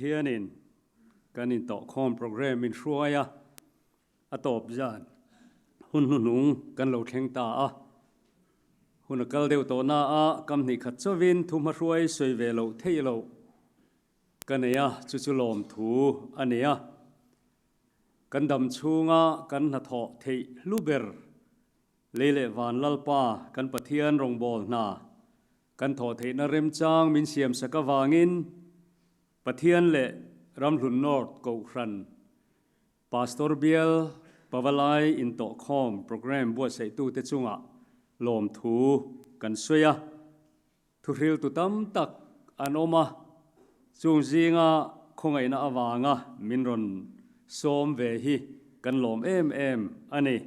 Pathianin kan intawhkhawm programme min hruai a, a tawp zan hun hnuhnung kan lo thleng ta a. Hun a kal deuh tawh na a, kam hnih khat chauhin thu hmahruai sawi ve loh theih loh ka nei a, chu chu lawmthu a ni a. Kan dam chhunga kan hnathawh theih hlu ber Lei leh van Lalpa kan Pathian rawngbâwl hna kan thawh theihna remchang min siamsak avangin Pathian leh Ramhlun North Kohhran Pastor Bial Pavalai Intawhkhawm Programme buatsaihtute chungah lawmthu kan sawi a. Thuhriltu tam tak an awm a, chung zinga khawngaihna avanga min rawn sawm ve hi kan lawm em em a ni.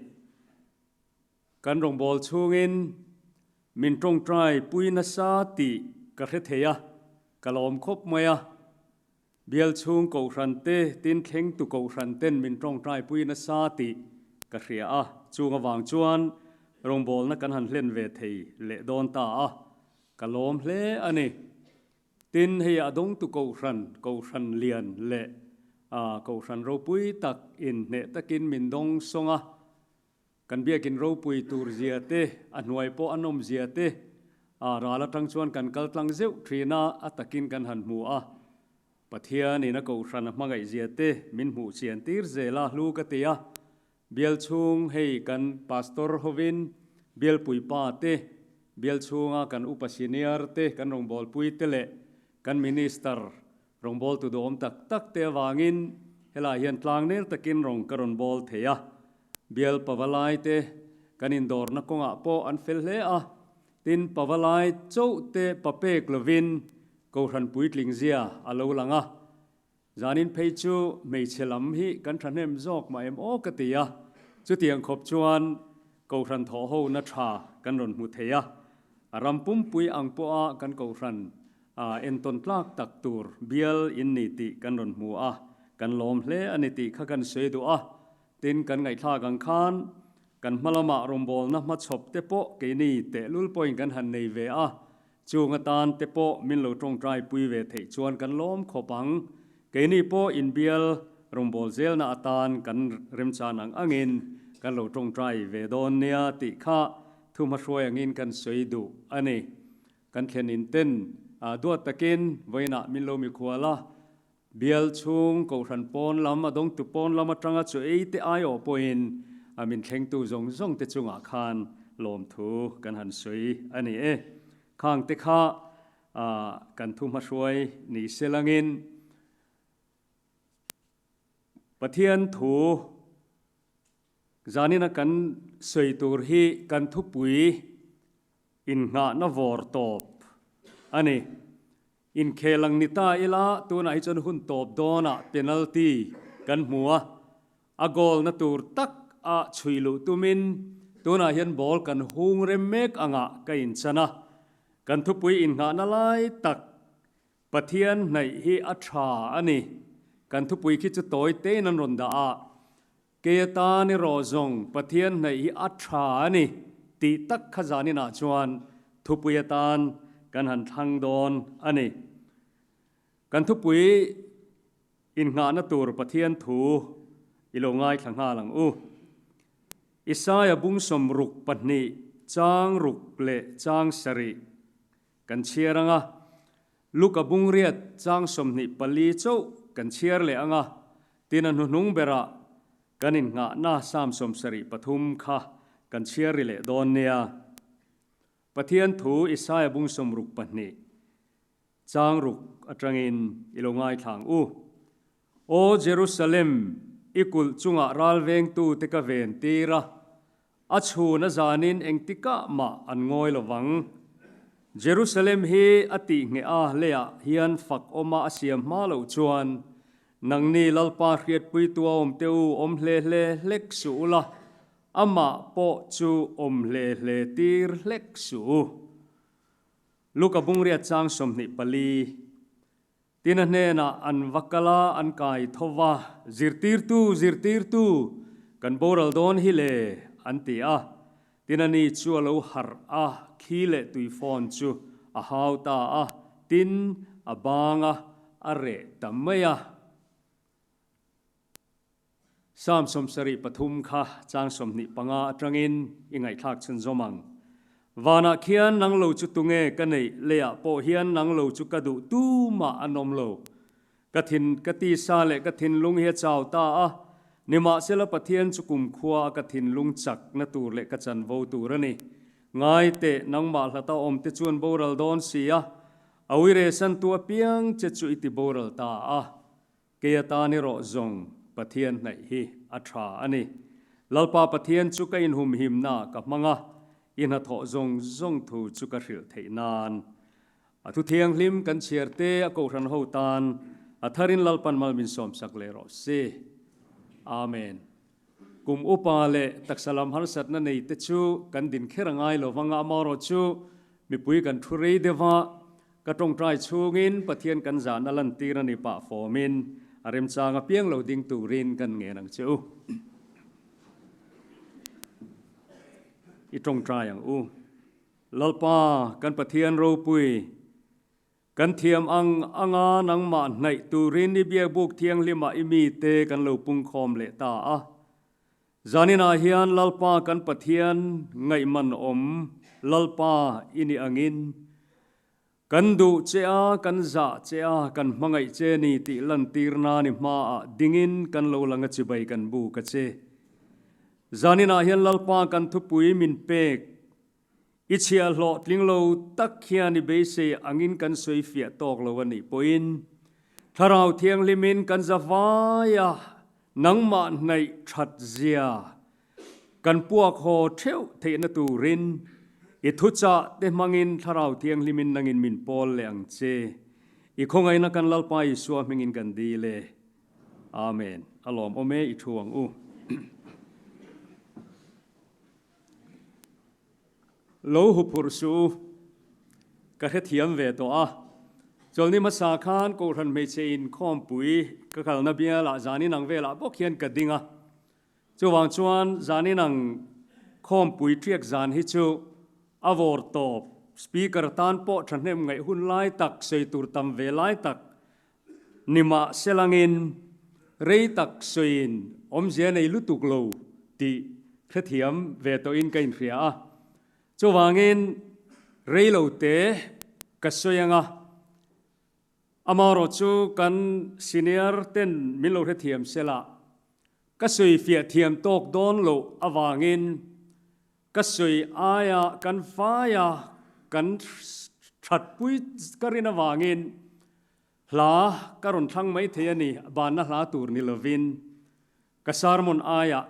Kan rawngbâwl chhungin min tawngtai pui nasa tih ka hre thei a, ka lawm khawp mai a. Bial chhung Kohhran te tin thlengtu Kohhran ten min tawngtai pui nasa tih ka hria a, chung avang chuan rawngbawlna kan han hlen ve thei leh dawn ta a, ka lawm hle a ni. Tin, hei a dawngtu Kohhran, Kohhran lian leh Kohhran ropui tak inhneh takin min dawng sawng a, Kan biakin ropui tur zia te, a hnuai pawh a nawm zia te, a ral atang chuan kan kal tlang zeuh thin a, a takin kan han hmu a. Pathianin a kohhran a hmangaih zia te min hmuh chian tir zel a, hlu ka ti a. Bial chhung hei kan pastor hovin bialpui pa te, bial chhunga kan upa senior te, kan rawngbawlpui te leh kan minister rawngbawltu duhawm tak tak te avangin helai hian tlangnel takin rawng ka rawn bawl thei a. Bial Pavalai te kan indawrna kawngah pawh an fel hle a, tin Pavalai chauh te pa pek lovin Kohhran puitling zia a lo lang a. Zanin phei chu hmeichhe lam hi kan thahnem zawk mah em aw ka ti a, chutiang khawp chuan Kohhran thawhhona tha kan rawn hmu thei a, a ram pumpui ang pawha kan Kohhran entawn tlak tak tur bial in ni tih kan rawn hmu a, kan lawm hle a ni tih kha kan sawi duh a. Tin, kan ngaihthlak ang khan kan hma lamah rawngbawlna hmachhawp te pawh keini tehlul pawhin kan han nei ve a, chung atan te pawh min lo tawngtai pui ve theih chuan kan lawm khawp ang. Keini pawh inbial rawngbâwl zelna atan kan remchan ang angin kan lo tawngtai ve dawn nia tih kha thu hmahruai angin kan sawi duh a ni. Kan thlen inten duat takin vawiinah min lo mikhual a, Bial chhung Kohhran pawn lam a dawngtu pawn lam atanga chu ei te aiawh pawhin a min thlengtu zawng zawng te chungah khan lawmthu kan han sawi a ni e. Khang te kha kan thu hmahruai ni se langin Pathian thu zanina kan sawi tur hi kan thupui innghahna vawr tawp a ni. Inkhel ang ni ta ila, tunah hi chuan hun tawp dawnah penalty kan hmu a, a goal na tur tak a chhui luh tumin tunah hian ball kan hung rem mek angah ka inchan a, kan thupui innghahna lai tak Pathian hnaih hi a tha a ni, kan thupui khi chu tawi tein an rawn dah a, kei atan erawh zawng Pathian hnaih hi a tha a ni tih tak kha zaninah chuan thupui atan kan han thlang dawn a ni. Kan thupui innghahna tur Pathian thu i lo ngaithla nghal ang u. Isaia bung 62 chang ruk leh chang sarih kan chhiar ang a, Luka bung riat chang 24 chauh kan chhiar leh ang a, tin a hnuhnung berah kan innghahna Psalm 73 kha kan chhiar ri leh dawn nia. Pathian thu Isaia bung 62 chang ruk atangin i lo ngaithla ang u. Aw Jerusalem, i kulh chungah ralvengtu te ka ven tir a, a chhun a zanin engtikah mah an ngawi lo vang. Jerusalem hi a tih ngheh a leiah hian fak awma a siam hma loh chuan nangni Lalpa hriatpuitu a awm te u awm hle hle hlek suh ula, amah pawh chu awm hle hle tir hlek suh u. Luka bungriat chang 24. Tin a hnenah an va kal a, an kai tho va, Zirtirtu, zirtirtu, kan boral dawn hi le, an ti a. Tin a ni chu a lo harh a, khi leh tui phone chu a hau ta a, tin a bang a, a reh ta mai a. Psalm 73 kha chang 25 atangin i ngaihthlak chhunzawm ang. Vanah khian nang lo chu tunge ka neih, leiah pawh hian nang lo chu ka duh tumah an awm lo. Ka thin, ka tisa leh ka thinlung hi a chau ta a, nimahsela Pathian chu kumkhua a ka thinlung chakna tur leh ka chanvo tur a ni. Ngai teh, nangmah hlata awmte chuan boral dawn si a, a uiresantu apiang che chu i ti boral ta a. Kei atan erawh zawng Pathian hnaih hi a tha a ni. Lalpa Pathian chu ka inhumhimna ka hmang a, i hnathawh zawng zawng thu chu ka hrilh theih nan. A thu thianghlim kan chhiar te a kohhran ho tan a tharin Lalpan mal min sawmsak leh rawh se. Amen. Kum upa leh taksa lam harsatna nei te chu kan din kher a ngai lo vang a, amaherawhchu mipui kan thu rei deuh a, Ka tawngtai chhungin Pathian kan zahna lantir a ni pah fawmin a remchang apiang lo ding turin kan ngen ang che u. I tawngtai ang u. Lalpa, kan Pathian ropui, kan thiam ang anga nangmah hnaih turin i biakbuk thianghlimah i mite kan lo pungkhawm leh ta a. Zaninah hian Lalpa kan Pathian ngaihman awm Lalpa i nih angin, kan duh che a, kan zah che a, kan hmangaih che ni tih lantir nan i hmaah dingin kan lo lang a chibai kan buk a che. Zaninah hian Lalpa kan thupui min pek i chhiahhlawh tling lo tak hian i beisei angin kan sawi fiah tawk lo a nih pawhin Thlarau Thianghlimin kan za vai a, Nangmah hnaih that zia kan puak haw theuh theihna turin i thuchah te hmangin Thlarau Thianghlimin nangin min pawl leh ang che. I khawngaihna kan Lalpa Isua hmingin kan dil e. Amen. A lawmawm e i thu ang u. Lo huphurh suh u, ka hrethiam ve tawh a. Chawlhni hmasa khan Kohhran hmeichhe inkhawmpui ka kalna bialah zan inang velah bawk hian ka ding a. Chuvang chuan zan inang khawmpui ṭiak zan hi chu a vawr tawp, speaker tan pawh ṭhahnem ngaih hun lai tak, sawi tur tam ve lai tak Nimahselangin, rei tak sawiin awmzia nei lutuk lo tih hrethiam ve tawhin ka inhria a. Chuvangin, rei lo te ka sawi anga, amaherawh chu kan senior ten min lo hrethiam sela, ka sawi fiah thiam tawk dawn loh avangin ka sawi aia kan faia kan thatpui ka rin avangin Hla ka rawn thlang mai thei a ni, banna hla tur ni lovin ka sermon aiah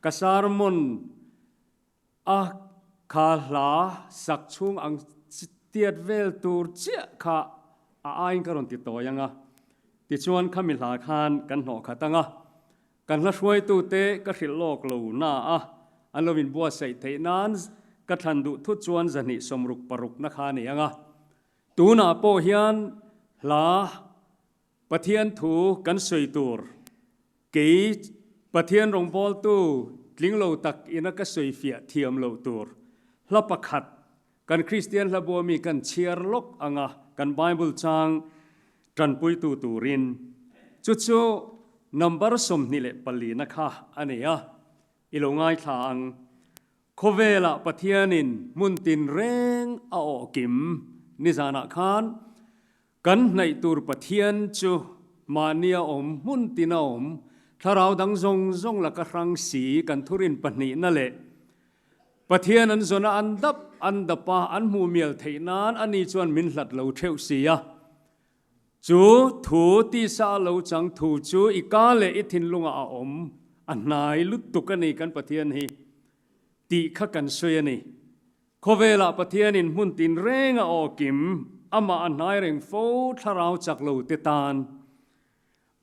ka sermon a kha hla sak chhung ang tiat vel tur chiah kha a aiin ka rawn ti tawi ang a, tichuan khami hla khan kan hnawh khat ang a, kan hla hruaitute ka hrilh lawk lo na a, an lo inbuatsaih theih nan ka thlan duh thut chuan zahnih sawmruk parukna kha a ni ang a. Tunah pawh hian hla Pathian thu kan sawi tur kei Pathian rawngbawltu tling lo tak ina ka sawi fiah thiam loh tur hla pakhat kan Kristian hla bua mi kan chhiar lawk anga kan Bible chang tanpuitu turin chu chu number 24 na kha a ni a, i lo ngaithla ang. Khawvelah Pathianin hmun tinreng a awh kim nizanah khan kan hnaih tur Pathian chu mahnia awm hmun tina awm thlarau dang zawng zawng laka hrang si kan thurin pahnihna leh Pathian an zawna an dap an dapa an hmuh mial theih nan ani chuan min hlat lo theuh si a. Chu thu tisa a lo chang thu chu i ka leh i thinlungah a awm a hnai lutuk a ni kan Pathian hi tih kha kan sawi a ni. Khawvelah Pathianin hmun tinreng a aw kim, amah a hnai reng fo thlarau chak lo te tan.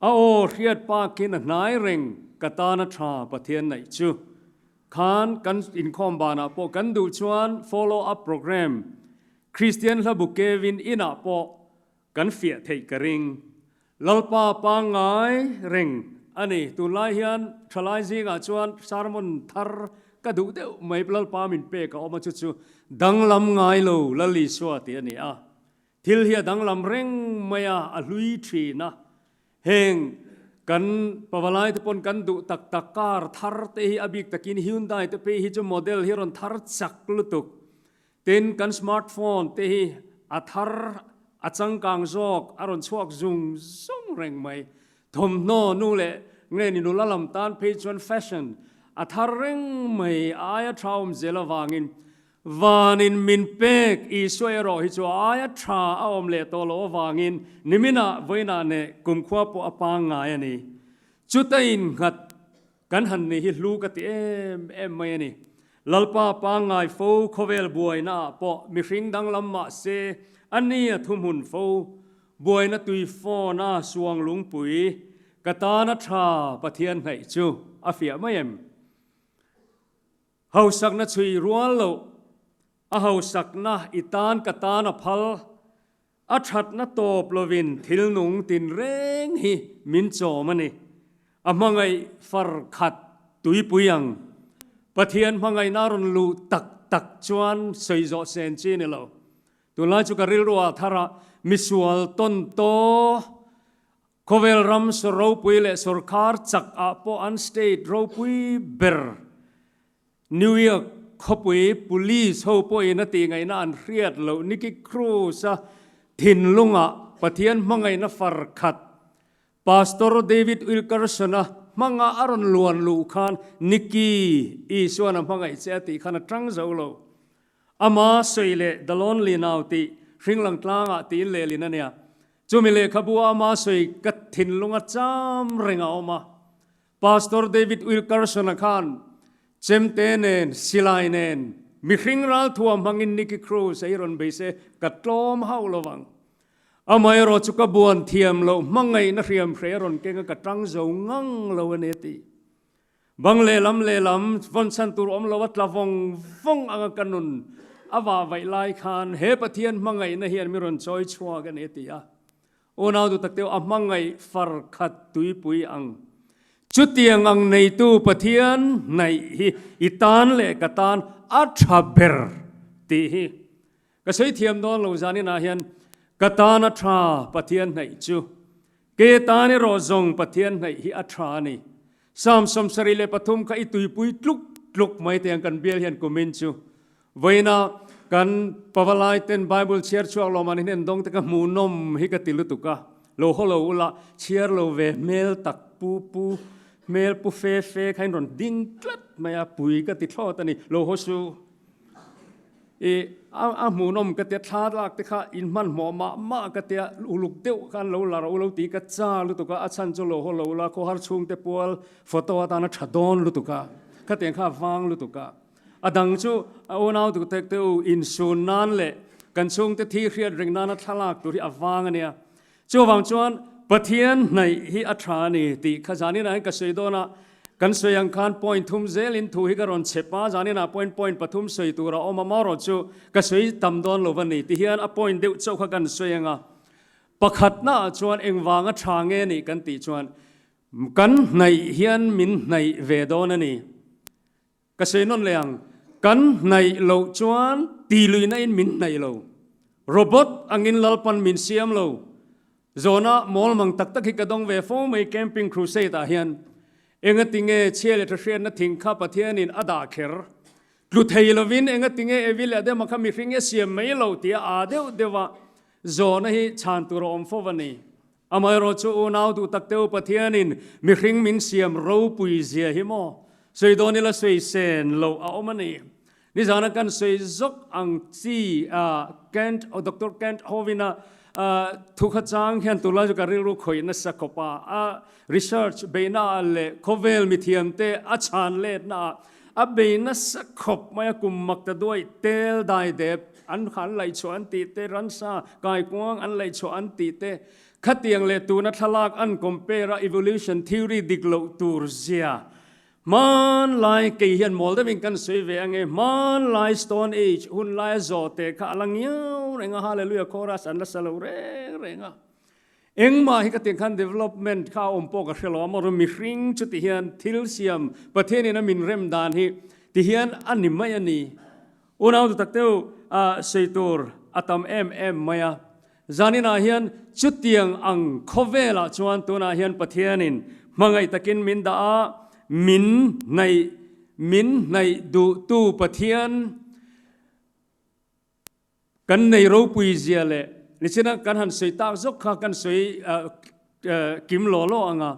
A aw hriat pakin a hnai reng ka tan a tha Pathian naih chu. Khan kan inkhawm banah pawh kan duh chuan follow up program Kristian hla bu kevin inah pawh kan fiah theih ka ring. Lalpa pangngai reng a ni. Tunlai hian thalai zingah chuan sermon thar ka duh deuh mai Lalpa min pek a awm a chu chu danglam ngai lo Lal Isua tih a ni a. Thil hi a danglam reng mai a, a hlui thin a. Heng kan pavalai te pawn kan duh tak tak car thar te hi a bik takin Hyundai te phei hi chu model hi rawn thar chak lutuk. Tin, kan smartphone te hi a thar a changkang zawk a rawn chhuak zung zung reng mai. Thawmhnaw nu leh nge ni nula lam tan phei chuan fashion a thar reng mai a aia tha awm zel avangin Vanin min pek Isua erawh hi chu a aia tha a awm leh tawh loh avangin niminah vawiinah neh kumkhua pawh a pangngai a ni. Chuta innghat kan han nih hi hlu ka ti em em mai a ni. Lalpa pangngai fo khawvel buaina ah pawh mihring danglam mah se a ni a thuhmun fo. Buaina tui phone a suang lungpui ka tana tha Pathian hnaih chu a fiah mai em? Hausakna chhui rual loh, a hausakna i tan ka tan a phal, a thatna tawp lovin thil nung tinreng hi min chawm a ni. A hmangaih far khat tuipui ang. Pathian hmangaihna a rawn luh tak tak chuan sawi zawh sen chi ni lo. Tunlai chu ka rilru ah thar a, misual tawn taw Khawvel ram sawr ropui leh sawrkhar chak ah pawh an state ropui ber New York khawpui police ho pawhin a tihngaihna an hriat loh Nicky Cruz a thinlungah Pathian hmangaihna far khat Pastor David Wilkerson a hmanga a rawn luan luh khan Nicky Isuan a hmangaih che a tih khan a tang zo lo. Ama sawi leh The Lonely Now tih hringlang tlangah tiin lehlin a nia. Chumi lehkhabu a ama sawi ka thinlung a cham reng a awm a. Pastor David Wilkerson-a khan chemte nen, silai nen, mihring ralthuam hmangin Nicky Cruz a hi rawn bei se ka tlawm hauh lo vang. Amaherawh chu ka buan thiam loh hmangaihna hriamhrei a rawn keng a ka tang zo ngang lo a ni a ti. Bang lehlam lehlam vawn chhan tur awm lo a tla vawng vawng anga ka nun a vah vaih lai khan he Pathian hmangaihna hian mi rawn chawi chhuak a ni a ti a. Unau duh tak teuh a hmangaih far khat tuipui ang. Chutiang ang neitu Pathian hnaih hi i tan leh ka tan a tha ber tih hi Ka sawi thiam dawn lo zaninah hian ka tan a tha Pathian hnaih chu. Ke tan erawh zawng Pathian hnaih hi a tha a ni. Psalm 73 kha i tuipui tluk tluk mai teh ang kan bial hian kumin chu. Vawiina kan pavalai ten Bible chhiar chhuak lo mahni hnen dawng te ka hmuhnawm hi ka ti lutuk a. Lo haw lo ula chhiar lo ve hmel tak pu pu hmel pu fe fe kha in rawn ding tlat mai a pui ka ti thlawt a ni. Lo haw su. I a hmuhnawm ka tia thla lak te kha in hmanhmawh mah mah ka tia uluk deuh khan lo la rawh u lo ti ka cha lutuk a, a chhan chu lo haw lo la khawhar chhungte pual photo atana tha dawn lutuk a, khatiang kha a vang lutuk a. A dang chu a unau tuk tek te u insun nan leh kan chhungte thi hriat reng nana thlalak tur hi a vang a nia. Chuvang chuan Pathian hnaih hi a tha a ni tih kha zaninah hian ka sawi dawn a, kan sawi ang khan point thum zelin thu hi ka rawn chep a, zaninah point point pathum sawi tur a awm a, marawh chu ka sawi tam dawn lo va ni ti hian a point deuh chauh kha kan sawi ang a. Pakhatnaah chuan engvanga tha nge nih kan tih chuan kan hnaih hian min hnaih ve dawn a ni. Ka sawi nawn leh ang, kan hnaih loh chuan ti luihna in min hnaih lo. Robot angin Lalpan min siam lo. Zawna mawlmang tak tak hi ka dawng ve fo mai Camping Crusade ah hian. Engatinge chhia leh tha hriatna thing kha Pathianin a dah kher? Tlu thei lovin engatinge Evi leh Adama kha mihring e siam mai lo tia aa deuh deuh a zawna hi chhan tur a awm fo a ni. Amaherawh chu unau duh tak teu Pathianin mihring min siam ropui zia hi maw sawi dawn ila sawi sen loh a awm a ni. Nizana kan sawi zawk ang chi Kent, Doctor Kent Hovind-a thu kha chang hian tunlai chu ka rilru khawih nasa khawp a, a research beihnaah leh khawvel mithiamte a chhan letnaah a bei nasa khawp mai a, kum mak ta duai tel dai dep an kha an laih chhuah an tih te, ransa kaikuang an laih chhuah an tih te, khatiang leh tuna thlalak an compare a evolution theory dik loh tur zia hmanlai kei hian mawl deuhin kan sawi ve ange, hmanlai stone age hun laia zawh te kha a la ngiau reng a, hallelujah chorus an la sa lo reng reng a. Engmah hi ka tih khan development kha a awm pawh ka hre lo a, amaherawhchu mihring chu ti hian thil siam Pathianin a min rem dan hi ti hian a ni mai a ni. Unau duh tak deuh sawi tur a tam em em mai a. Zaninah hian chutiang ang khawvelah chuan tunah hian Pathianin hmangaih takin min dah a, min hnaih min hnaih duhtu Pathian kan nei ropui zia leh nichina kan han sawi tak zawk kha kan sawi kim law law ang a.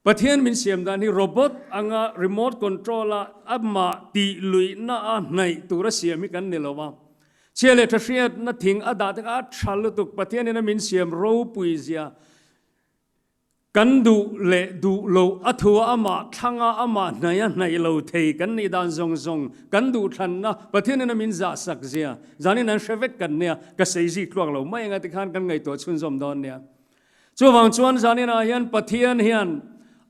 Pathian min siam dan hi robot anga remote control a amah tih luihna a hnaih tura siam hi kan ni lo a. Chhia leh tha hriatna thing a dah te kha a tha lutuk. Pathianin a min siam ropui zia kan duh leh duh loh a thu a amah thlang a amah hnaih a hnaih lo thei kan nih dan zawng zawng kan duh thlanna Pathianin a min zah sak zia zanin an hre vek kan nia ka sei zik tluak lo mai anga tikhan kan ngaihtuah chhunzawm dawn nia. Chuvang chuan zaninah hian Pathian hian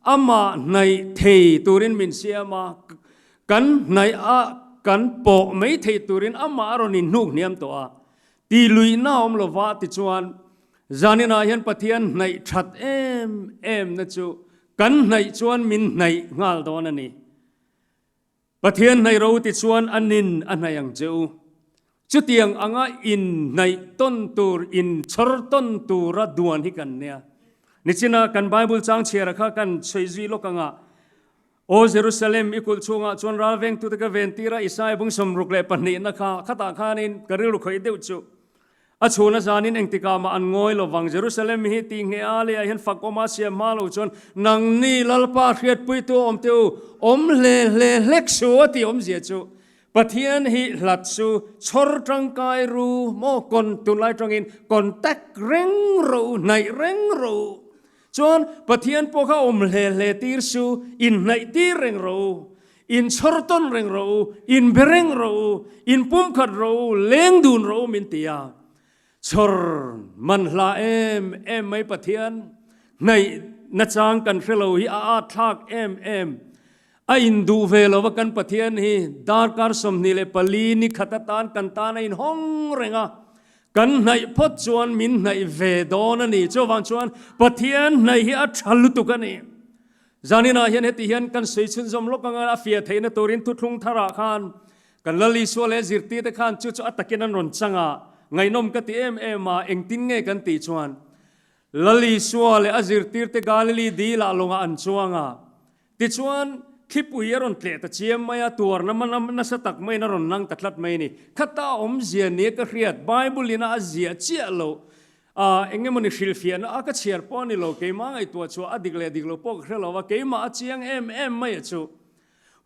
amah hnaih thei turin min siam a, kan hnaih a kan pawh mai thei turin amah a rawn inhnuk hniam tawh a, ti luihna awm lova tichuan zaninah hian Pathian hnaih that em em na chu kan hnaih chuan min hnaih nghal dawn a ni. Pathian hnaih ro ti chuan a nin a hnaih ang che u. Chutiang anga inhnaih tawn tur, inchhawr tawn tura duan hi kan nia. Nichina kan Bible chang chhiara kha kan sawi zui lawk anga, Aw Jerusalem, i kulh chhungah chuan ral vengtute ka ven tir a, Isaiah bung 62na kha, khatah khanin ka rilru khawih deuh chu. A chhun a zanin engtikah mah an ngawi lo vang. Jerusalem hi tih ngheh a leiah hian fak awm a siam hma lo chuan nangni Lalpa hriatpuitu awm teh u, awm hle hle hlek su a tih awmzia chu Pathian hi hlat su, chhawr tangkai ru maw kon tunlai tangin contact reng rawh u, hnaih reng rawh u. Chuan Pathian pawh kha awm hle hle tir su, inhnaih tir reng rawh u. Inchhawr tawn reng rawh u, inbe reng rawh u, inpumkhat rawh u, leng dun rawh u min ti a. Chhawr man hla em em mai Pathian hnaih nachang kan hre lo hi a at thlak em em. A induh ve lo va kan Pathian hi darkar 24 ni khat atan kan tan a inhawng reng a. Kan hnaih phawt chuan min hnaih ve dawn a ni. Chuvang chuan Pathian hnaih hi a tha lutuk a ni. Zaninah hian heti hian kan sawi chhunzawm lawk anga a fiah theihna turin thuthlung tharah khan kan Lal Isua leh zirtirte khan chu chu a takin an rawn chang a, ngaihnawm ka ti em em a, engtin nge kan tih chuan Lal Isua leh a zirtirte Galili dilah lawngah an chuang a, tichuan thlipui a rawn tleh ta chiam mai a, tuarna nasa tak maiin a rawn nang ta tlat mai a ni. Khata awmzia nia ka hriat, Bible ina a ziah chiah loh A, eng emawni hrilhfiahna a ka chhiar pawh a ni lo, keimah ngaihtuah chhuah a dik leh dik lo pawh ka hre lo a, keimah a chiang em em mai a chu.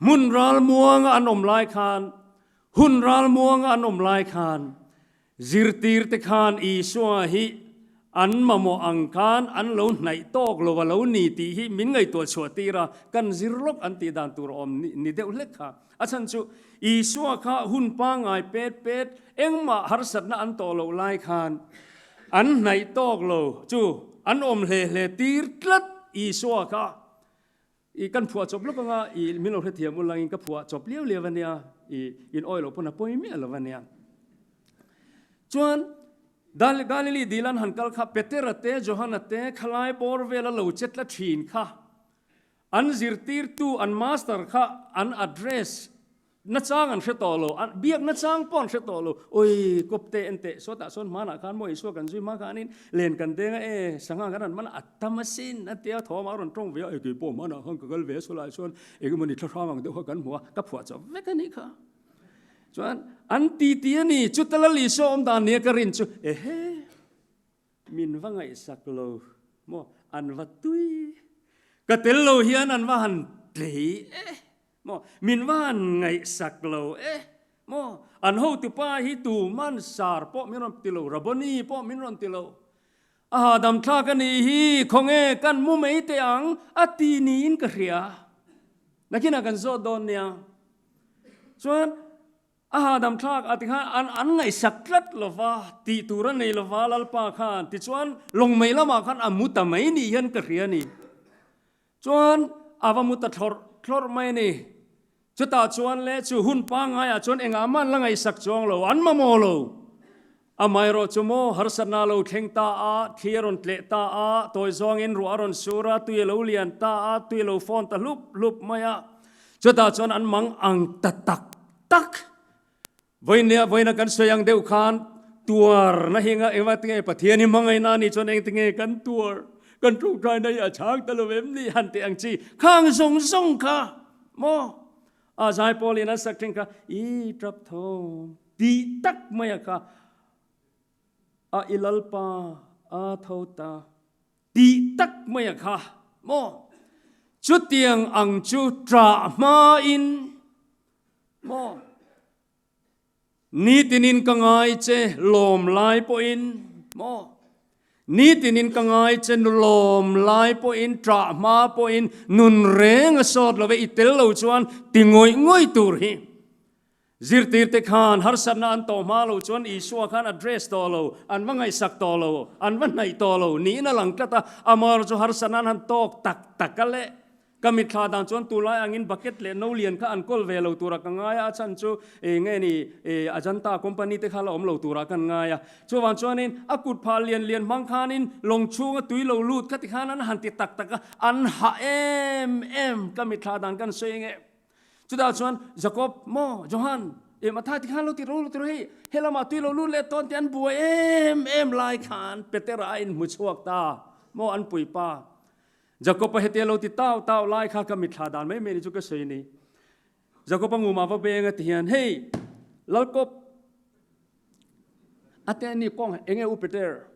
Hmun ral muanga an awm lai khan, hun ral muanga an awm lai khan, zirtir te khan Isua hi an mamawh ang khan an lo hnaih tawk lo a lo ni tih hi min ngaihtuah chhuah tir a, kan zir lawk an tih dan tur awm ni deuh hlek kha. A chhan chu Isua kha hun pangngai pet pet engmah harsatna an tawh loh lai khan an hnaih tawk lo chu an awm hle hle tir tlat Isua kha i kan phuah chawp lawk anga i min lo hrethiam ul langin ka phuah chawp liau liau a nia i in awi loh pawn a pawi miah lo a nia. Chuan Galili dil an han kal kha Petera te Johana te khalai bawr vela lo che tla thin kha An zirtirtu, an master kha an address nachang an hre tawh lo, biak nachang pawh an hre tawh lo. Oi, kawpte en teh, sawtah sawn hmanah khan maw Isua kan zui hma khanin len kan deng a, e, sangha kan rawn man a, a tam asin a tia thawm a rawn tawng ve a, e keipawh hmanah khan ka kal ve a, sawlai chuan engemawni thlahrang ang deuh kha kan hmu a, ka phuah chawp vek a nih kha. Chuan an titi a ni, chuta Lal Isua awm dan nia ka rin chu, ehe. Min va ngaihsak lo maw? An va tui. Ka tel lo hian an va han tlei e maw? Min va han ngaihsak lo e maw? An hotupa hi tuman sar pawh min rawn ti lo, Rabboni pawh min rawn ti lo. A hahdam thlak a nih hi, khawnge kan mu mai teh ang a ti niin ka hria. Nakinah kan zawt dawn nia. Chuan A hahdam thlak a ti khan an an ngaihsak tlat lo va, tih tur a nei lo va Lalpa khan. Tichuan lawngmei lamah khan a mu ta mai nih hian ka hria a ni. Chuan a va mu ta thlawrh thlawrh mai a ni. Chutah chuan le chu hun pangaiah chuan engah mah an la ngaihsak chuang lo, an mamawh lo. Amaherawh chu maw harsatna a lo thleng ta a, thli a rawn tleh ta a, tawi zawngin ruah a rawn sur a, tui a lo lian ta a, tui a lo fawn ta hlup hlup mai a. Chutah chuan an mang ang ta tak tak. Vawinia vawiina kan sawi ang deuh khan Tuar na hi nga engvang tinge Pathian hi hmangaihna a nih chuan eng tinge kan tuar, kan tawngtaina hi a chhang ta lo em ni han tih ang chi khang zawng zawng kha maw a zaipawl in an sak thin kha i tap thawm tih tak mai a kha a i lalpa a tho ta tih tak mai a kha maw chutiang ang chu ṭah hmain maw Nitinin ka ngai che lawm lai pawhin maw? Nitinin ka ngai che nu lawm lai pawhin ṭah hma pawhin nun reng a sawt lo ve i tel lo chuan ti ngawih ngawih tur hi. Zirtirte khan harsatna an tawh hma lo chuan Isua khan address tawh lo, an va ngaihsak tawh lo, an va hnaih tawh lo niin a lang tlat a, amaherawhchu chu harsatna an han tawk tak tak a leh. Ka mitthla dan chuan tunlai angin bucket leh no lian kha an kawl ve lo turah ka ngai a, a chhan chu eng nge ni Ajanta company te kha la awm lo turah kan ngai a. Chuvang chuanin a kut phah lian lian hmang khanin lawng chhunga tui lo lut kha tikhan an han ti tak tak a, an hah em em ka mitthla dan kan sawi nge. Chutah chuan Jacob maw Johan e Mathai tikhan lo ti ro lo ti ro hei helamah tui lo lut leh tawn tih an buai em em lai khan Petera a inhmu chhuak ta maw an puipa. Jakob-a hetia lo ti tau tau lai kha ka mitthla dan mai mai ni chu ka sawi ni. Jakob-a nguma va beng a ti hian, Hei, Lalkawp, a te ni kawng enge u Peter?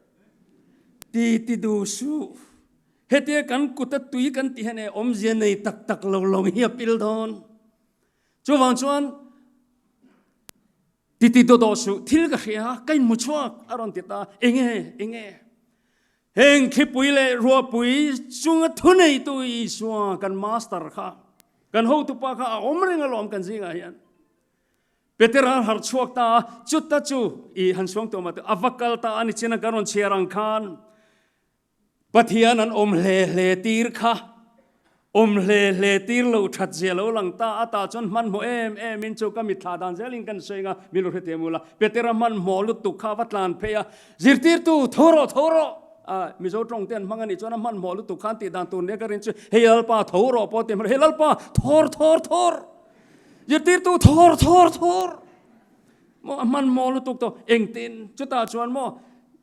Ti ti du suh. Hetia kan kut a tui kan ti hian e awmzia nei tak tak lo lawng hi a pil dawn. Chuvang chuan ti ti dawh dawh suh, thil ka hria, ka inhmu chhuak a rawn ti ta, enge, enge? Heng thlipui leh ruahpui chunga thuneitu Isua kan Master kha, kan hotupa kha a awm reng alawm kan zingah hian. Petera har chhuak ta a, chuta chu i han suang tawh mah teh, a va kal ta a ni chin a kan rawn chhiar ang khan Pathian an awm hle hle tir kha Awm hle hle tir lo that zia lo lang ta a tah chuan hmanhmawh em em in chu ka mitthla dan zelin kan sawi anga min lo hrethiam ula Petera hmanhmawh lutuk kha a va tlan phei a zirtirtu tho rawh tho rawh a Mizo tawng te an hmang a nih chuan a hmanhmawh lutuk khan tih dan tur nia ka rin chu hei Lalpa tho rawh pawh ti hmel hei Lalpa thawr thawr thawr zirtirtu thawr thawr thawr maw a hmanhmawh lutuk tawh engtin chutah chuan maw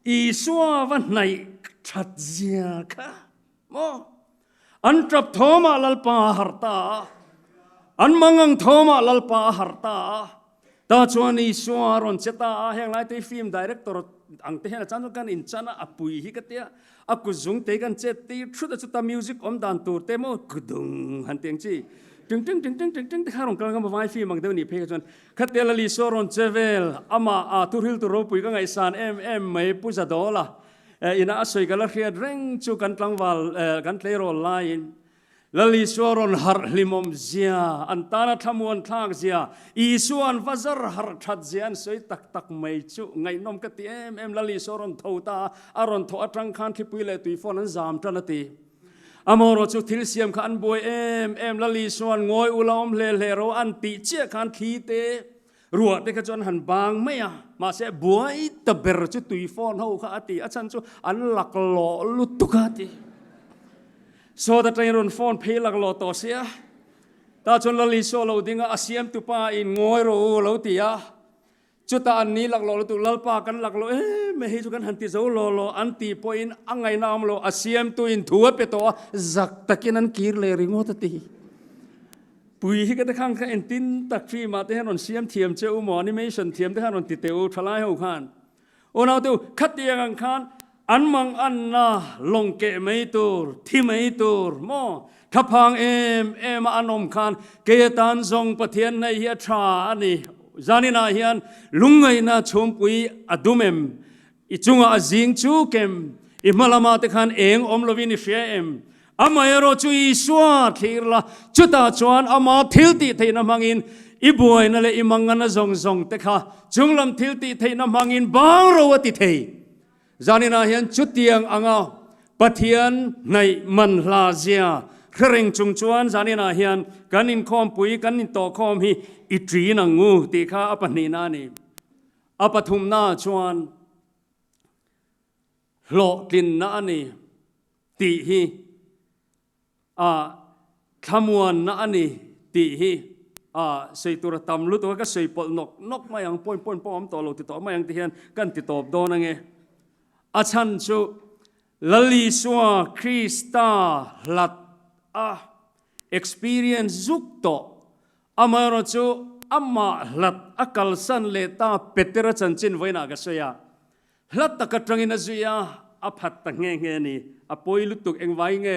Isua va hnaih that zia kha Maw? An tap thawmah Lalpa a harh ta a, an mangang thawmah Lalpa a harh ta a, ta chuan Isua a rawn che ta a, heng lai te hi film director ang te hian a chan chuan kan inchan a, a pui hi ka tia, a kut zung te hi kan chet tir thut a, chuta music awm dan tur te maw kudung han ti ang chi, ting ting ting ting ting ting te kha rawn kal ngam a, vai film ang deuh nih phei kha chuan khatia Lal Isua rawn che vel, amah a thuhriltu ropui ka ngaihsan em em mai Pu Zadawla Ina a sawi ka la hriat reng chu kan tlangval kan tleirawl laiin Lal Isua rawn harh hlimawm zia, an tana thlamuan thlak zia, Isua an va zar harh that zia an sawi tak tak mai chu ngaihnawm ka ti em em. Lal Isua rawn tho ta a, a rawn thawh atang khan thlipui leh tuifawn an zam tan a ti. Amaherawh chu thil siam kha an buai em em, Lal Isua'n ngawi ula awm hle hle ro an tih chiah khan thli te Ruah te kha chu an han bang mai a, mahse buai ta ber chu tui phone ho kha a ti, a chhan chu an laklawh lutuk a ti. Sawt atangin rawn phone phei laklawh tawh sia, tah chuan Lal Isua lo ding a, a siamtu pa in ngawi rawh u a lo ti a, chutah an ni laklawh lutuk, Lalpa kan laklawh em mai hei chu kan han ti zo law law an tih pawhin a ngaihna awm lo, a siamtu in thu a pe tawh a, zak takin an kir leh ringawt a ti. Pui hi ka te khang kha entin tak film ah te hian rawn siam thiam che u maw animation thiam te khan rawn ti teh u thalai ho khan unau te u khatiang ang khan an mang anna lawng keh mai tur thi mai tur maw thlaphang em em a an awm khan kei atan zawng Pathian nei hi a tha a ni zanin ah hian lungngaihna chhumpui a dum em I chungah a zing chu kem, i hma lamah te khan eng awm lovin i hria em? Amaherawh chu Isua thlir la, chutah chuan ama thil tih theihna hmangin i buaina leh i mangana zawng zawng te kha chunglam thil tih theihna hmangin bang ro a ti thei. Zaninah hian chutiang anga Pathian hnaih man hla zia hre reng chung chuan zaninah hian kan inkhawmpui kan intawhkhawm hi i ṭin ang u tih kha a pahnihna a ni. A pathumna chuan hlawhtlinna a ni tih hi a thlamuanna a ni tih hi A sawi tur a tam lutuk a, ka sawi pawlh nawk nawk mai ang, point point pawh a awm tawh lo ti tawh mai ang ti hian kan ti tawp dawn ange. A chhan chu Lal Isua Krista hlat a experience zuk tawh, amaherawh chu amah hlat a kalsan leh ta Petera chanchin vawiinah ka sawi a, Hla tak atangin a zui a, a phat ta nghe nghe a ni. A pawi lutuk engvai nge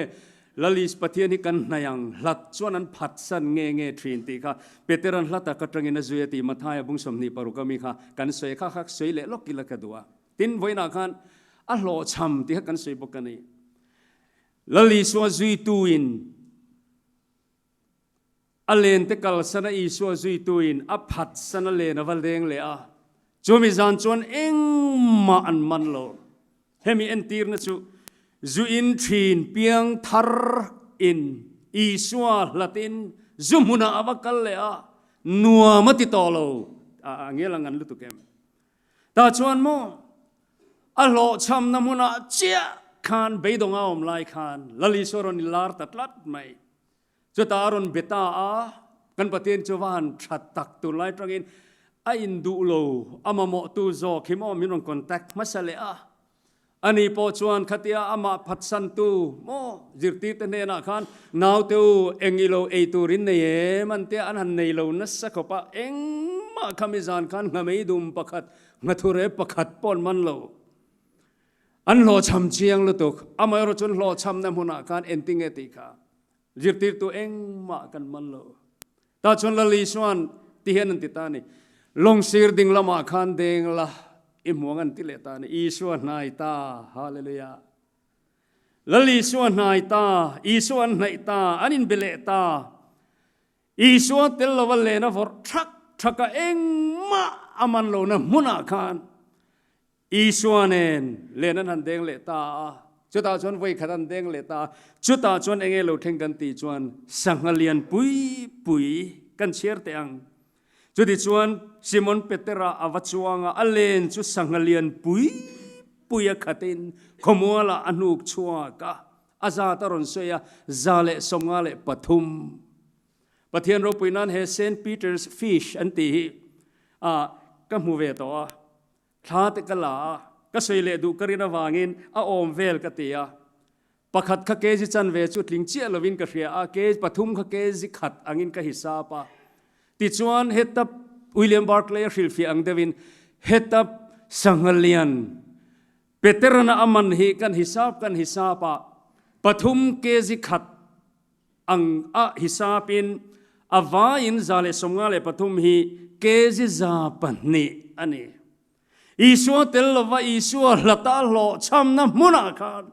Lalis Pathian hi kan hnaih ang, hlat chuan an phatsan nge nge thin tih kha Petera'n hla tak atangin a zui a tih Mathaia bung 26 ami kha kan sawi a, kha kha sawi leh lawk ila ka duh a. Tin, vawiinah khan a hlawhchham tih kha kan sawi bawk a ni. Lal Isua zuituin A lente kalsana Isua zuituin a phatsan a len a va leng leh a, chumi zan chuan engmah an man lo. Hemi entirna chu zu in thin piang thar in Isua hlatin zu hmunah a va kal leh a, nuam a ti tawh lo. A ngial ang an lutuk em? Tah chuan maw a hlawhchhamna hmunah chiah khan beidawng a awm lai khan Lal Isua rawn inlar ta tlat mai. Chutah a rawn be ta a, kan Pathian chu va han tha tak tunlai tangin a induh lo, a mamawhtu zawk hi maw min rawn contact hmasa leh a. Ani pawh chuan khatia amah phatsantu maw zirtirte hnenah khan naute u eng ilo ei tur in nei em an tia an han nei lo nasa khawp a, engmah khami zan khan nghamei dum pakhat, nghathure pakhat pawh an man lo. An hlawhchham chiang lutuk. Amaherawh chuan hlawhchhamna hmunah khan engtinge tih kha zirtirtu engmah kan man lo. Tah chuan Lal Isuan ti hian an ti ta a ni, Lawngsir ding lamah khan deng la, i hmuang an ti leh ta a ni. Isua hnai ta, Hallelujah. Lal Isua hnai ta, Isua an hnaih ta, an inbe leh ta. Isua tel lova len a vawrh thak thak a, engmah a man lohna hmunah khan Isua nen len an han deng leh ta a, chutah chuan vawi khat an deng leh ta a, chutah chuan enge lo thleng kan tih chuan sangha lian pui pui kan chhiar teh ang. Chuti chuan Simon Petera a va chuang a, a len chu sangha lian pui pui a khatin khawmualah a hnuk chhuak a, a zat a rawn sawi a, 153. Pathian ropui nan he Saint Peter's Fish an tih hi a ka hmu ve tawh a, Thla te ka la a, ka sawi leh duh ka rin avangin a awm vel ka ti a. Pakhat kha kg chanve chu tling chiah lovin ka hria a, kg pathum kha kg khat angin ka hisap a. Tichuan heta William Barclay a hrilhfiah ang deuhin heta sangha lian Peterana a man hi kan hisap kan hisap a, pathum kg khat ang a hisapin a vaiin 153 hi kg 200 a ni. Isua tel lova Isua hlata hlawhchhamna hmunah khan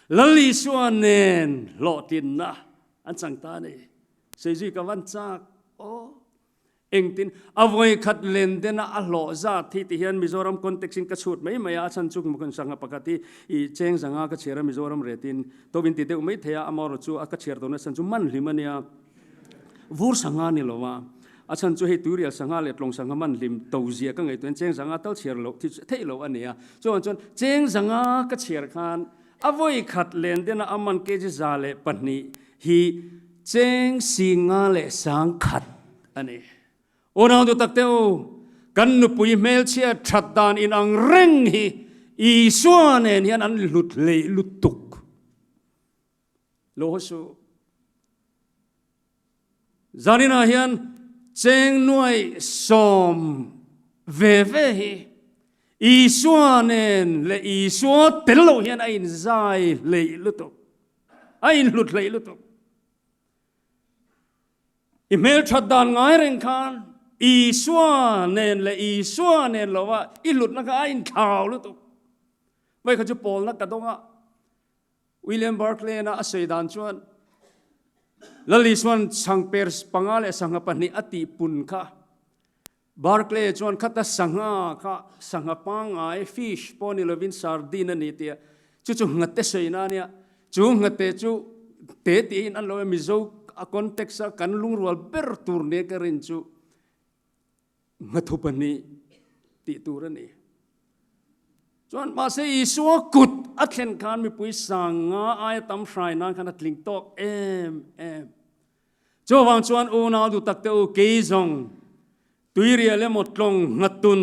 Lal Isua nen hlawhtlinna an chang ta a ni. Seizui ka van chak aw. Engtin? A vawi khat len dena a hlawh zat hi ti hian Mizoram context in ka chhut mai mai a, a chhan chu kan sangha pakhat hi i cheng zanga ka chhiar a Mizoram retin to in ti deuh mai thei a, amaherawh chu a ka chhiar tawhna chhan chu man hlim a nia, vur sangha ni lo a, a chhan chu hei tuirial sangha leh tlawng sangha man hlim to zia ka ngaihtuah in cheng zanga tal chhiar loh theih loh a ni a, chuvang chuan cheng zanga ka chhiar khan a vawi khat len dena a man kg 102 hi cheng 51,100 a ni. Unau duh tak te u, kan nupui hmelchhia that dan inang reng hi Isua nen hian an hlut hlei lutuk lo haw suh. Zaninah hian cheng nuai sawm ve ve hi Isua nen leh Isua tel loh hian a inzai hleih lutuk, a inhlut hleih lutuk. I hmelthat dan ngai reng khan Isua nen leh Isua nen lova i hlutna kha a inthlau lutuk. Vai kha chu pawlna ka dawng a, William Barclay-na a sawi dan chuan Lal Isua'n chhangper panga leh sangha pahnih a tih pun kha Barclay chuan khata sangha kha sangha pangngai, fish, pawh ni lovin sardine a ni tia chu chu nghate sawina a nia. Chu nghate chu te tiin an lo e Mizo a context a kan lungrual ber tur nia ka rin chu nghathu pahnih tih tur a ni. Chuan mahse Isua kut a thlen khan mipui sanga aia tam hrai nan khan a tling tawk em em. Chuvang chuan unau duh tak te u, kei zawng tuirial emaw tlawng nghatun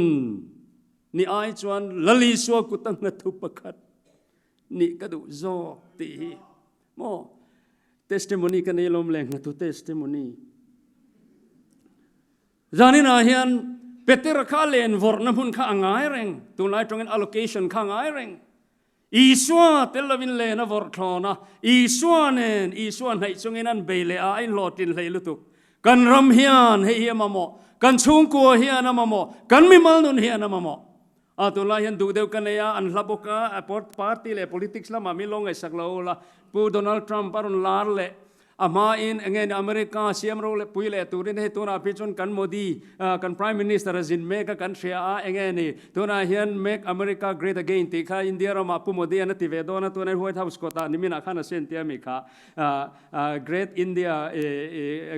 ni ai chuan Lal Isua kuta nghathu pakhat nih ka duh zawk tih hi maw testimony ka nei lawm le nghathu testimony. Zaninah hian Petera kha len vawrhna hmun kha a ngai reng, tunlai tawngin allocation kha a ngai reng. Isua tel lovin len a vawrh thlawn a, Isua nen Isua hnaih chungin an bei leh a, a inhlawhtlin hlei lutuk. Kan ram hian hei hi a mamawh, kan chhungkua hian a mamawh, kan mimal nun hian a mamawh. A tunlai hian duh deuh ka nei a, an hla bawk a, party leh politics lamah min lo ngaihsak lo la, Pu Donald Trump a rawn lar leh A hmain enge ni America siam ro leh pui leh turin hei tunah phei chuan kan Modi kan Prime Minister a zin mek a kan hria a, enge ni tunah hian Make America Great Again tih kha India ramah Pu Modi an a ti ve dawn a, tunah hian White House kawtah niminah khan a sen tia mi kha Great India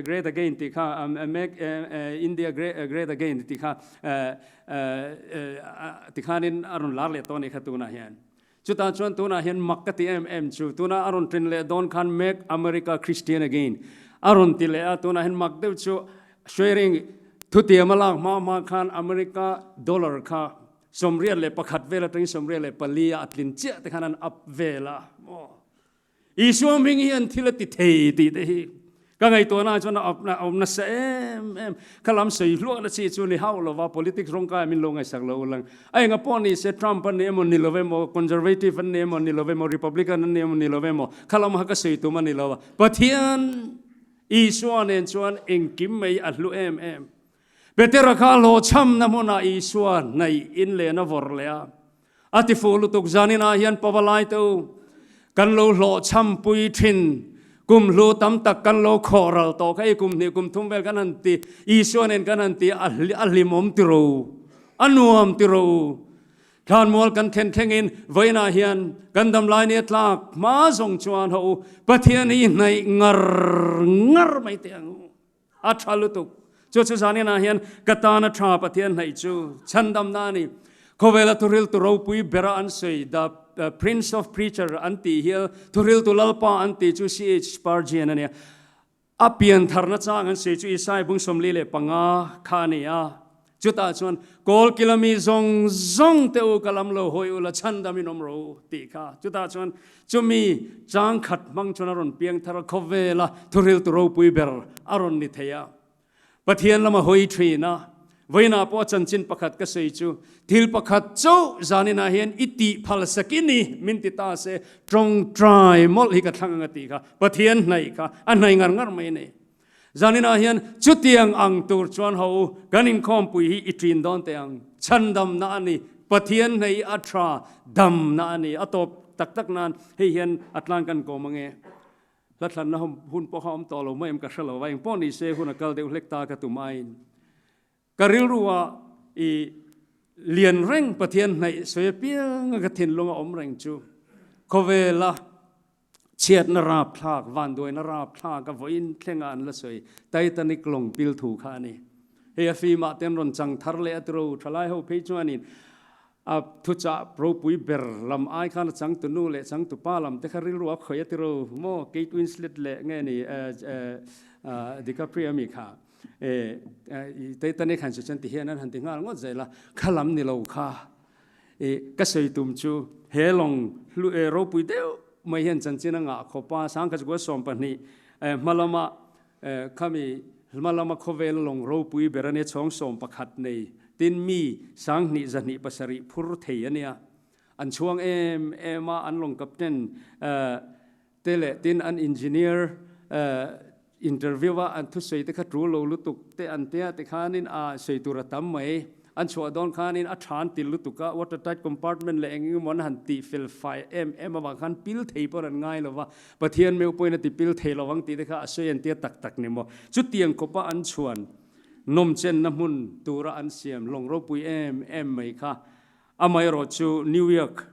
Great Again tih kha Make India Great Again tih kha tikhanin a rawn lar leh tawh a nih kha tunah hian. Chutah chuan tunah hian mak ka ti em em chu, tunah a rawn ṭin leh dawn khan Make America Christian Again a rawn ti leh a, tunah hian mak deuh chu sharing thutiam a lak hma hma khan America dollar kha 81 vel atangin 84 ah a tlin chiah te khan an up vel a maw. Isua hming hian thil a ti thei tih te hi ka ngaihtuahna chuan a awm nasa em em. Kha lam sawi hluah na chi chu ni hauh lova politics rawng kai min lo ngaihsak lo ulang. A enga pawh ni se Trump an ni emaw ni lo emaw, Conservative an ni emaw ni lo emaw, Republican an ni emaw ni lo emaw, kha lam ha ka sawi tum a ni lo a. Pathian Isua nen chuan engkim mai a hlu em em. Petera kha hlawhchhamna hmunah Isua hnaih in len a vawrh leh a. A ti fuh lutuk zaninah hian pavalai te u, kan lo hlawhchham pui thin, kum hlu tam tak kan lo khawh ral tawh kha, ei kum hnih kum thum vel kan han ti, Isua nen kan han ti, a hlimawm ti ro u, a nuam ti ro u. Thlanmual kan thlen thlengin vawiinah hian kan damlai nia tlak hma zawng chuan haw u, Pathian hi hnaih ngar ngar mai teh ang u. A tha lutuk. Chu chu zaninah hian ka tana tha Pathian hnaih chu chhandamna a ni. Khawvela thuriltu ropui bera an sawi, the Prince of Preacher an tih hial, thuriltu Lalpa an tih chu CH Spurgeon a nia. A piantharna chang an sawi chu Isai bung 45 kha a ni a. Chutah chuan, Kawl kila mi zawng zawng te u ka lam lo hawi ula chhandam in awm rawh u tih kha. Chutah chuan chumi chang khat hmang chuan a rawn piang thar a, khawvela thuhriltu ropui ber a rawn ni thei a. Pathian lama hawi thin a, vawiinah pawh a chanchin pakhat ka sawi chu, thil pakhat chauh zaninah hian i tih phal sak i ni min ti ta se, tawngtai mawlh hi ka thlang ang a tih kha. Pathian hnaih kha a hnaih ngar ngar mai a ni. Zaninah hian chutiang ang tur chuan ho u, kan inkhawmpui hi i ṭin dawn teh ang. Chhandamna a ni, Pathian hnei a ṭha damna a ni. A tawp tak tak nan hei hian a tlan kan kawm ange. Hla thlanna hun pawh kha awm tawh lo mai em ka hre lo va, engpawh ni se hun a kal deuh hlek ta ka tum aiin. Ka rilruah i lian reng Pathian hnaih sawi apianga ka thinlung a awm reng chu khawvela Chhiatna rapthlak, vanduaina rapthlak a vawiin thlenga an la sawi Titanic lawng pil thu kha a ni. Hei a film-ah te an rawn chang thar leh a tiro, thalai ho phei chuanin a thuchah ropui ber lam ai khan a changtu nu leh changtu pa lam te kha rilru a khawih a tiro maw, Kate Winslet leh nge ni DiCaprio ami kha Titanic han sawi chuan ti hian an han ti nghal ngawt zel a, kha lam ni lo kha. I ka sawi tum chu he lawng hlu e ropui deuh mai hian chanchin a ngah khawp a, Sangkachukua 12 hma lama khami hma lama khawvela lawng ropui ber a nia, chhawng 11 nei tin mi 20 207 phur thei a nia. An chhuang em em a, an lawng captain te leh tin an engineer interview a an thusawi te kha tul lo lutuk te an tia tikhanin a sawi tur a tam mai. An chhuah dawn khanin a tha an ti lutuk a, water tight compartment leh eng engemaw an han tih fel fai em em avang khan pil thei pawh an ngai lo va, Pathian meuh pawhin a ti pil thei lo ang tih te kha a sawi an tia tak tak ni maw. Chutiang khawpa an chhuan nawmchenna hmun tura an siam lawng ropui em em mai kha amaherawh chu New York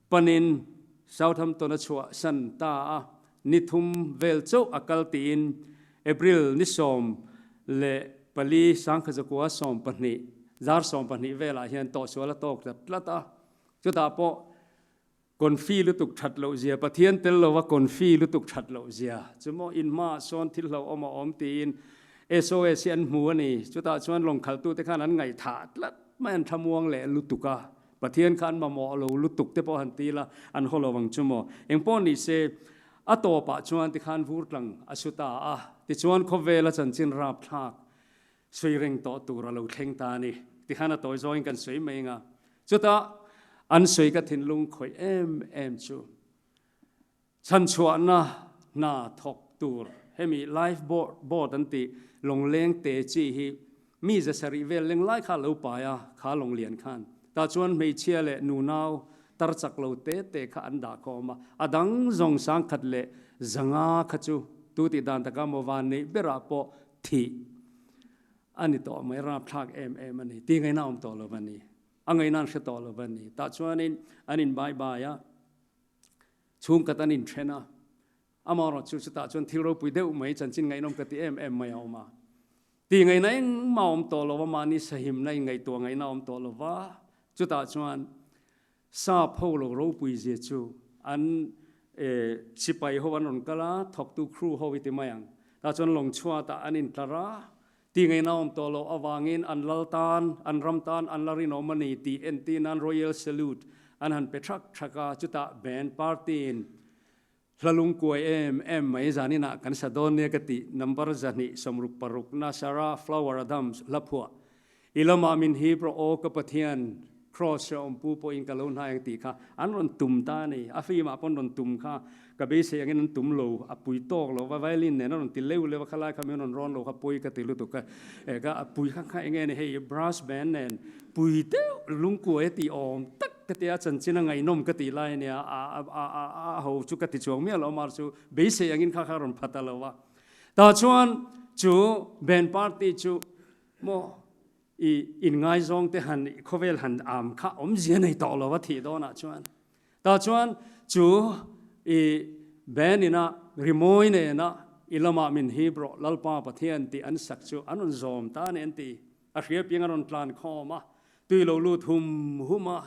Panin Southampton a chhuahsan ta a, ni thum vel chauh a kal tiin April ni 14 1912 zar 12 velah hian tawhsual a tawk ta tlat a. Chutah pawh Confi lutuk that loh zia, Pathian tel lova confi lutuk that loh zia chu maw in hmaah sawn thil hlauhawm a awm tiin SOS hi an hmu a ni. Chutah chuan lawngkhaltute khan an ngaihthah tlat mai, an thlamuang leh lutuk a, Pathian kha an mamawh lo lutuk te pawh han ti la, an haw lo ang chu maw. Engpawh ni se, a tawpah chuan tikhan vur tlang a su ta a, tichuan khawvela chanchin rapthlak Sawi reng tawh tur a lo thleng ta a ni. Tikhan a tawi zawngin kan sawi mai anga. Chutah an sawi ka thinlung khawih em em chu chhanchhuahna hna thawk tur hemi life boat an tih lawngleng te chi hi mi za sarih vel leng lai kha a lo pai a, kha lawnglian khan. Tah chuan hmeichhia leh nunau tar chak lo te te kha an dah khawm a, a dang zawng sangkhat leh zanga kha chu tu tih dan taka maw van neih berah pawh Thih a ni tawh mai, rapthlak em em a ni. Ti ngaihna a awm tawh lo va ni. A ngaihna an hre tawh lo va ni. Tah chuanin an inbai bai a, chhungkhat an inthen a. Amaherawhchu chutah chuan thil ropui deuh mai chanchin ngaihnawm ka ti em em mai a awm a. Ti ngaihna engmah a awm tawh lo va, mahni sahimna inngaihtuah ngaihna a awm tawh lo va. Chutah chuan Sap ho lo ropui zia chu an sipai ho an rawn kal a, thawktu crew ho i ti mai ang. Tah chuan lawng chhuatah an intlar a, ti ngaihna awm tawh loh avangin an lal tan, an ram tan an la rinawm a ni tih entir nan Royal Salute an han pe thak thak a, chutah band party in hla lungkuai em em mai zaninah kan sa dawn nia ka tih number 266 na Sarah Flower Adams hla phuah I lamah min hip rawh aw ka Pathian, Cross hrehawm pu pawhin ka lo hnai ang tih kha an rawn tum ta a ni. A film-ah pawh an rawn tum kha ka beisei angin an tum lo, a pui tawk lo va, violin nen a rawn ti leu leu a, khalai kha min rawn rawn lo kha pui ka ti lutuk a, eh ka a pui kha kha eng nge ni hei brass band nen pui deuh lungkuai a tih awm tak ka ti a, chanchin a ngaihnawm ka tih lai a nia, a a a a ho chu ka ti chuang miah lo amar chu beisei angin kha kha a rawn pha ta lo a. Tah chuan chu band party chu Maw i inngaizawng te han khawvel han am kha awmzia nei tawh lo a thih dawnah chuan tah chuan chu i band ina rimawi nena i lamah min hip rawh Lalpa Pathian tih an sak chu an rawn zawm ta a ni an ti. A hria piang a rawn tlan khawm a, tui lo lut hum hum a,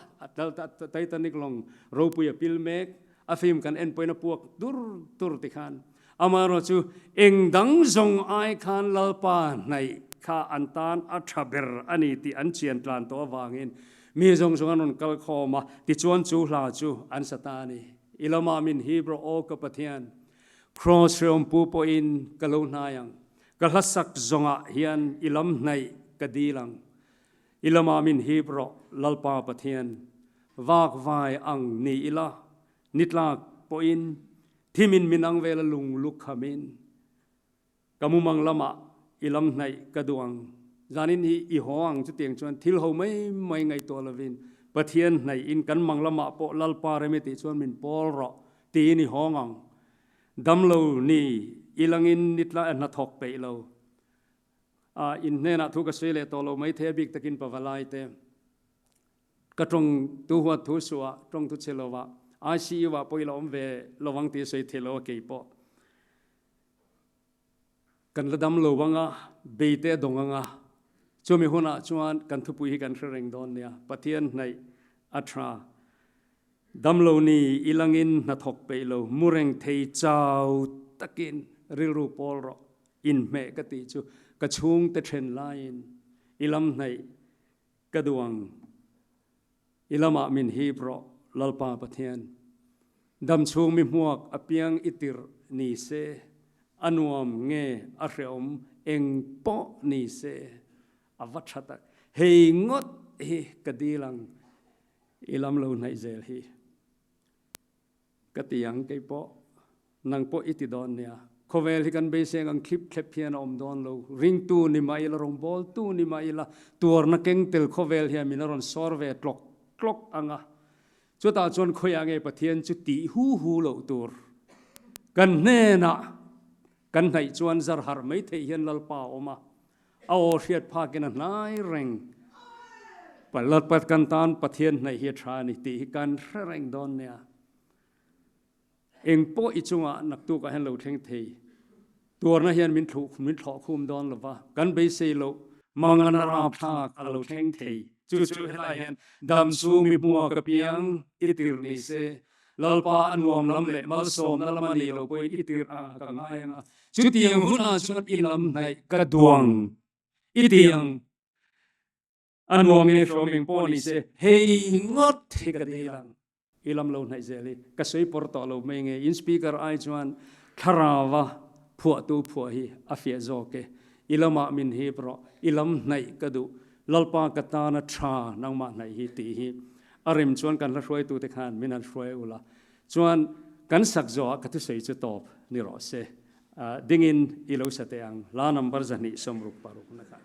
Titanic lawng ropui a pil mek, a film kan en pawhin a puak dur dur ti khan Amaherawh chu eng dang zawng ai khan Lalpa hnaih kha an tan a tha ber a ni tih an chian tlan tawh avangin mi zawng zawng an rawn kal khawm a, tichuan chu hla chu an sa ta a ni. I lamah min hip rawh aw ka Pathian, Kraws hreawmpu pawhin ka lo hnai ang, ka hlasak zawngah hian i lam hnaih ka dil ang. I lamah min hip rawh Lalpa Pathian, vak vai ang ni ila, Ni tlak pawhin thimin min ang vel a lung luk khamin ka mumang lamah i lam hnaih ka duh ang. Zanin hi i haw ang chutiang chuan thil ho mai mai ngaihtuah lovin Pathian hnaihin kan mang lamah pawh Lalpa rem i tih chuan min pawl rawh tiin i hawng ang. Damlo ni i langin ni tla hnathawk peih lo. A in hnenah thu ka sawi leh tawh lo maithei a bik takin pavalai te. Ka tawng tu huat thu suh ah, tawng thu chhe lo ah, ICU ah pawh i la awm ve lo ang tih a sawi thei lo a kei pawh. Kan la dam lo ang a, bei te a dawng ang a, chumi hunah chuan kan thupui hi kan hre reng dawn nia, Pathian hnaih a tha. Dam lo ni i langin hnathawk peih lo, mu reng thei chau takin rilru pawl rawh, inhmeh ka tih chu ka chhungte then laiin i lam hnaih Ka duh ang, i lamah min hip rawh, Lalpa Pathian. Dam chhung mi hmuak apiang i tirh ni se, a nuam nge a hreawm eng pawh ni se, a va tha tak. Hei ngawt hi ka dil ang, i lam lo hnaih zel hi. Ka ti ang kei pawh, nang pawh i ti dawn nia. Khawvel hi kan beiseng ang thlip thlep hian a awm dawn lo. Ringtu ni mah ila, rawngbawltu ni mah ila, tuarna keng tel khawvel hian min a rawn sawr ve tlawk tlawk ang a. Chutah chuan khawiah nge Pathian chu tih hu hu loh tur? Kan hnenah kan hnaih chuan zar harh mai theih hian Lalpa a awm a. A aw hriat phakin a hnai reng. Lalpa kan tan Pathian hnaih hi a tha a ni tih hi kan hre reng dawn nia. Eng pawh i chungah naktukah hian lo thleng thei. Tuarna hian min thluh min thlawh khum dawn lo va, kan beisei loh. Mangana rapthlak a lo thleng thei. Chu chu helai hian dam chu mi hmuak apiang i tir ni se. Lalpa a nuam lam leh malsawmna lam a nih loh pawhin i tirh ah ka ngai ang a, chutiang hunah chuan i lam hnaih ka duang i ti ang. A nuam nge hrawm eng pawh ni se, hei ngawt hi ka dil ang. I lam lo hnaih zel hi ka sawi pawr tawh lo mai nge, in speaker ai chuan thlarauva phuahtu phuah hi a fiah zawk e. I lamah min hip rawh, i lam hnaih ka duh, Lalpa ka tana tha nangmah hnaih hi tih hi a rem chuan kan hla hruaitute khan min han hruai ula chuan kan sak zawhah ka thusawi chu tawp ni rawh se. Dingin i lo sa teh ang, hla number 266 na kha.